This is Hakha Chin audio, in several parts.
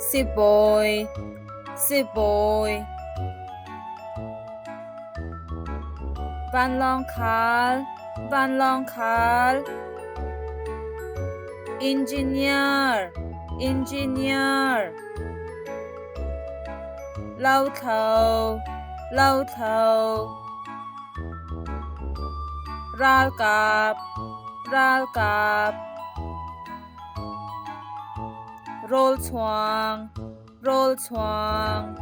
Sibawi, sibawi. Vanlawng khal, vanlawng khal. Engineer, engineer. Lothlo, lothlo. Ralkap, ralkap. Rawlchuang, rawlchuang.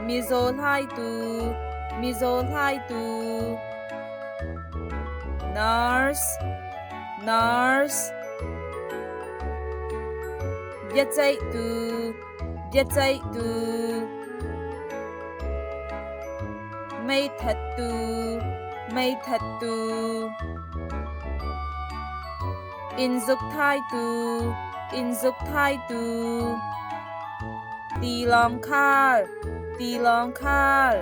Mizaw hlaitu, mizaw hlaitu. Nurse, nurse. Biaceihtu, biaceihtu. Meithattu, meithattu. Inn zukthaitu, inn zukthaitu. Tilawng khal, tilawng khal.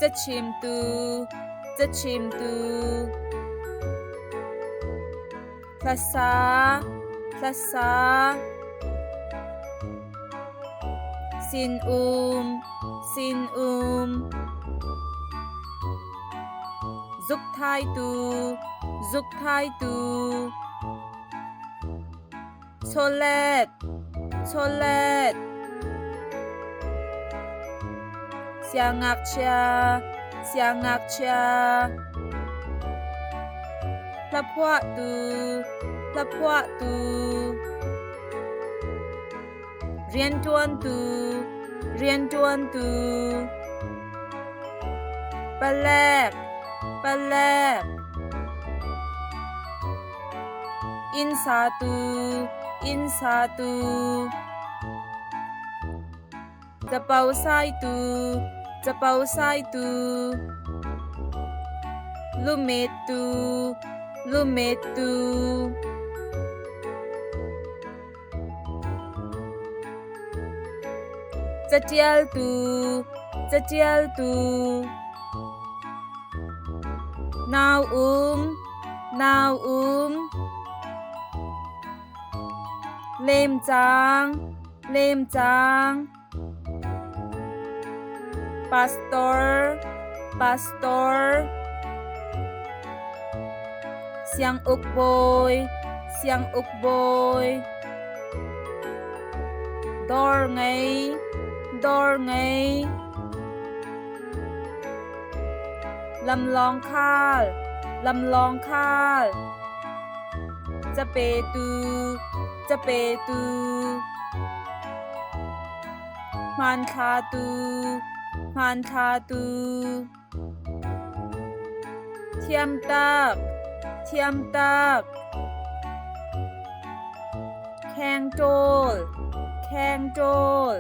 Cachimtu, cachimtu. Hlasa, hlasa. Sinum, sinum. Zukthaitu, zukthaitu. Chawlet, chawlet. Siangngakchia, siangngakchia. Hlaphuahtu, hlaphuahtu. Rianṭuantu, rianṭuantu. Palek, palek. Inn satu, inn satu. Capo saitu, capo saitu. Lumettu, lumettu. Caṭialtu, caṭialtu. Nau um, nau um. Lemcang, lemcang. Pastor, pastor. Sianguk bawi, sianguk bawi. Dawr ngei, dawr ngei. Lamlawng khal, lamlawng khal. Capetu, capetu. Hmanthlatu, hmanthlatu. Thiamtak, thiamtak. Khengṭawl, khengṭawl.